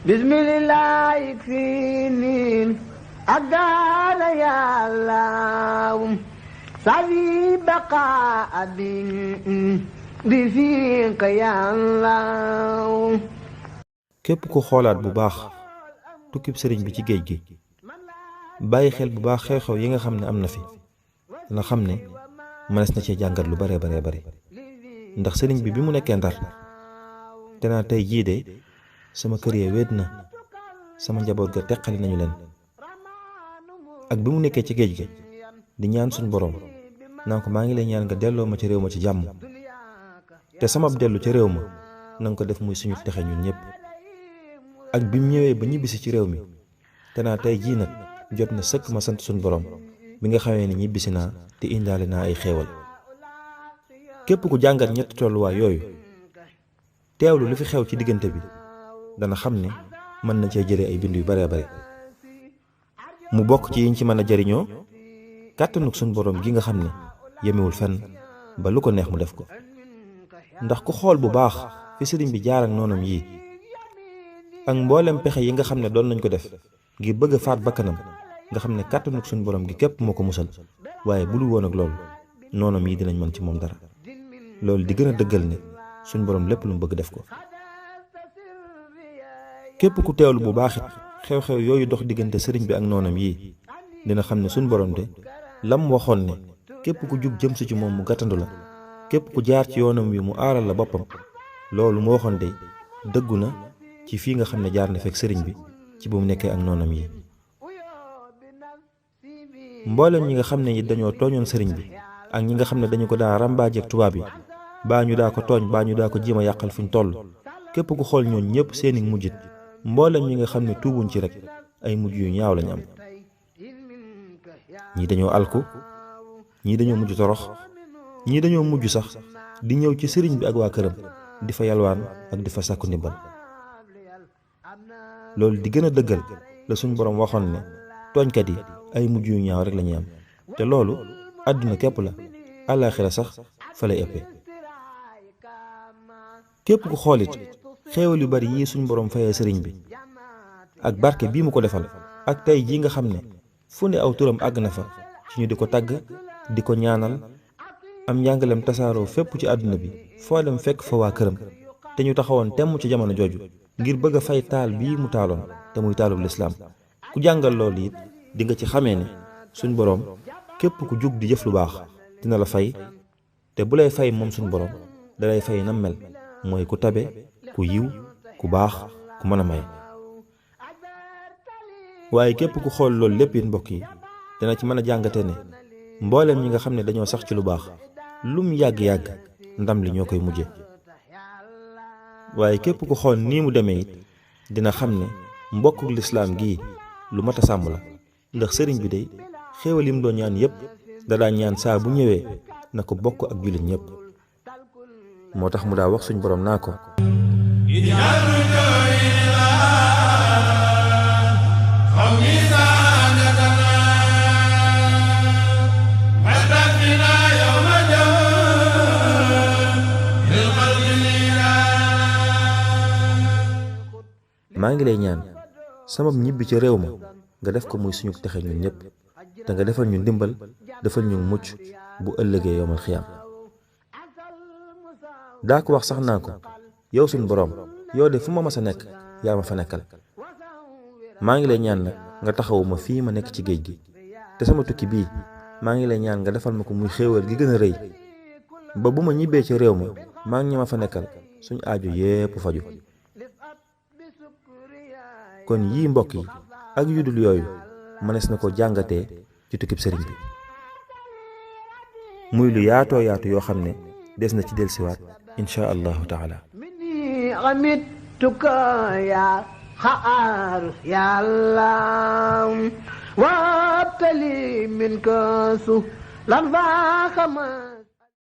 bismillah fini agana ya allah sabi baqa bi fiqa ya allah. képp ko xoolaat bu baax tukkib sëriñ bi ci géej gi bàyyi xel bu baax xew-xew yi nga xam ne am na fi dana xam ne mënees na cee jàngat lu bare ndax sëriñ bi mu nekkee Ndar te naa tey jii de sama kër ya wéet na sama njaboot ga teqali nañu leen ak bi mu nekkee ci géej gi di ñaan suñ borom naa ko maa ngi lay ñaan nga delloo ma ci réew ma ci jàmm te sama dellu ci réew ma na nga ko def muy suñu texe ñun ñëpp. ak bi mu ñëwee ba ñibbisi ci réew mi te naa tey jii nag jot na sëkk ma sant suñ borom bi nga xamee ne ñibbisi naa te indaale naa ay xéewal. képp ku jàngat ñetti tolluwaay yooyu teewlu lu fi xew ci diggante bi dana xam ne mën na cee jëlee ay bind yu bare mu bokk ci yiñ ci mën a jariñoo kàttanuk suñ borom gi nga xam ne yemewul fenn ba lu ko neex mu def ko. ndax ku xool bu baax fi sëriñ bi jaar ak noonam yii ak mboolem pexe yi nga xam ne doon nañ ko def ngir bëgg a faat bakkanam nga xam ne kàttanuk suñ borom gi képp moo ko musal waaye bu dul woon ak loolu noonam yi dinañ mën ci moom dara. loolu di gën a dëggal ne suñ borom lépp lu mu bëgg def ko. képp ku teewlu bu baax it xew-xew yooyu dox diggante sëriñ bi ak noonam yii dina xam ne suñ borom de lam waxoon ne képp ku jug jëm si ci moom mu gàttandu la képp ku jaar ci yoonam wi mu aaral la boppam loolu mu waxoon de dëggu na ci fii nga xam ne jaar na fekk sëriñ bi ci bu mu nekkee ak noonam yi. mboolem ñi nga xam ne it dañoo tooñoon sëriñ bi ak ñi nga xam ne dañu ko daa rambaajeek tubaab yi baa ñu daa ko tooñ baa ñu daa ko jéem a yàqal fuñ toll képp ku xool ñooñ ñëpp seeni mujjit mboolem ñi nga xam ne tuubuñ ci rek ay mujj yu ñaaw lañu am. ñii dañoo alku ñii dañoo mujj torox ñii dañoo mujj sax di ñëw ci sëriñ bi ak waa këram di fa yalwaan ak di fa sàkku ndimbal. loolu di gën a dëggal la suñ borom waxoon ne tooñkat yi ay mujj yu ñaaw rek lañuy am te loolu àdduna képp la àllaaxira sax fa lay ëppee. képp ku xoolit xéewal yu bari yii suñ borom fayee sëriñ bi ak barke bii mu ko defal ak tey jii nga xam ne fu ne aw turam àgg na fa ci ñu di ko tagg di ko ñaanal am njàngalem tasaaroo fépp ci àdduna bi foo dem fekk fa waa këram te ñu taxawoon temm ci jamono jooju ngir bëgg a fay taal bii mu taaloon te muy taalub lislaam. ku jàngal loolu it di nga ci xamee ne suñ boroom képp ku jug di jëf lu baax dina la fay te bu lay fay moom suñ boroom dalay fay nam mel mooy ku tabe ku yiw ku baax ku mën a may. waaye képp ku xool loolu lépp it mbokk yi dina ci mën a jàngate ne mbooleem ñi nga xam ne dañoo sax ci lu baax lum yàgg-yàgg ndam li ñoo koy mujje. waaye képp ku xool nii mu demee it dina xam ne mbokkuk lislaam gii lu mat a sàmm la ndax sëriñ bi de xéewal yim doon ñaan yépp da daa ñaan saa bu ñëwee na ko bokk ak jullit ñépp. moo tax mu daa wax suñ borom naa ko maa ngi lay ñaan sama ñibbi ci réew ma nga def ko muy suñu texe ñun ñëpp te nga defal ñu ndimbal defal ñu mucc bu ëllëgee yowmal xiyaam. daa ko wax sax naa ko yow suñu boroom yow de fu ma mas a nekk yaa ma fa nekkal maa ngi lay ñaan nag nga taxawuma fii ma nekk ci géej gi te sama tukki bii maa ngi lay ñaan nga defal ma ko muy xéewal gi gën a rëy ba bu ma ñibbee ci réew ma maa ngi ñi ma fa nekkal suñu aaju yépp faju. kon yii mbokk yi ak yudul yooyu mënees na ko jàngatee ci tukkib sëriñ bi muy lu yaatoo yaatu yoo xam ne des na ci dellusiwaat insha allahu taala. يا الله وابتلي منك سهلا فاخما